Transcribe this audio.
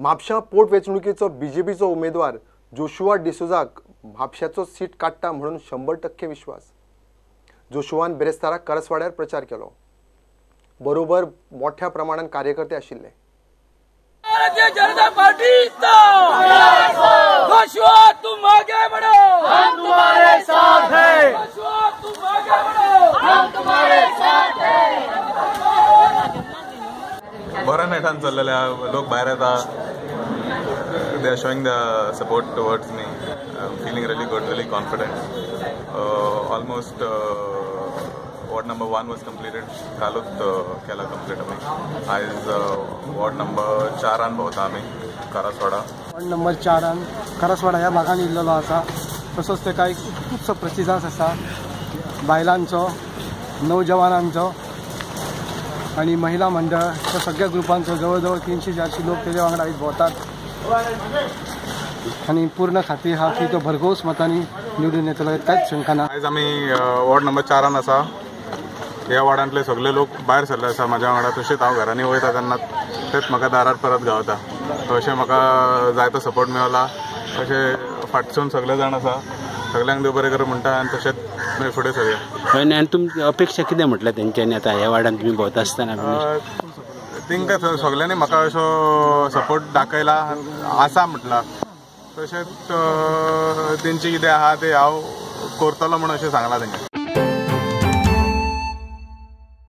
म्हापशां पोट वेंचणुकेचो बीजेपीचो उमेदवार जोशुआ डिसोजाक म्हापशाचो सीट काडटा म्हणून 100% विश्वास। जोशुआन बिरेस्तारा करसवाड्यार प्रचार केलो, बरोबर मोठ्या प्रमाणात कार्यकर्ते आशिल्ले। भारतीय जनता पार्टी जोशुआ तुम आगे बढ़ो, हम तुम्हारे साथ हैं। जोशुआ तुम आगे बढ़ो, हम तुम्हारे साथ हैं। बऱ्या नेटान चल्लेले लोक भायर येता, they are showing the support towards me. I am feeling really good, really confident. Almost ward number 1 was completed, कालूच केला कंप्लीट आमी। आयज वॉर्ड नंबर 4 भोंवता आमी करासवाडा। वॉर्ड नंबर 4 करासवाडा ह्या भागान इल्लेलो आसा। तसोच तेका एक खुबसो प्रतिसाद आसा बायलांचो, नौजवानांचो आनी महिला मंडळ, सगळ्या ग्रुपांचो। जवळ जवळ 300-400 लोक तेज्या वांगडा आयज भोंवतात आनी पूर्ण खात्री आहा की तो भरघोस मतांनी निवडून येतलो, कांयच शंका ना। आयज आमी वॉर्ड नंबर 4 आसा। ह्या वॉर्डांतले सगळे लोक भायर सरले आसा म्हाज्या वांगडा, तशेंच हांव घरांनी वयता तेन्ना तेच म्हाका दारार परत गावता, अशें म्हाका जायतो सपोर्ट मेवला। तशें फाटसून सगळे जाण आसा, सगळ्यांक देव बरें करूं म्हणटा आनी तशेंच मागीर फुडें सरया। आनी तुमची अपेक्षा कितें म्हटल्यार तेंच्यांनी आतां ह्या वार्डान तुमी भोंवता आसतना तेंकां सगळ्यांनी म्हाका असो सपोर्ट दाखयला आसा म्हटलां, तशेंच तेंची कितें आहा तें हांव करतलो म्हूण अशें सांगलां तेंकां।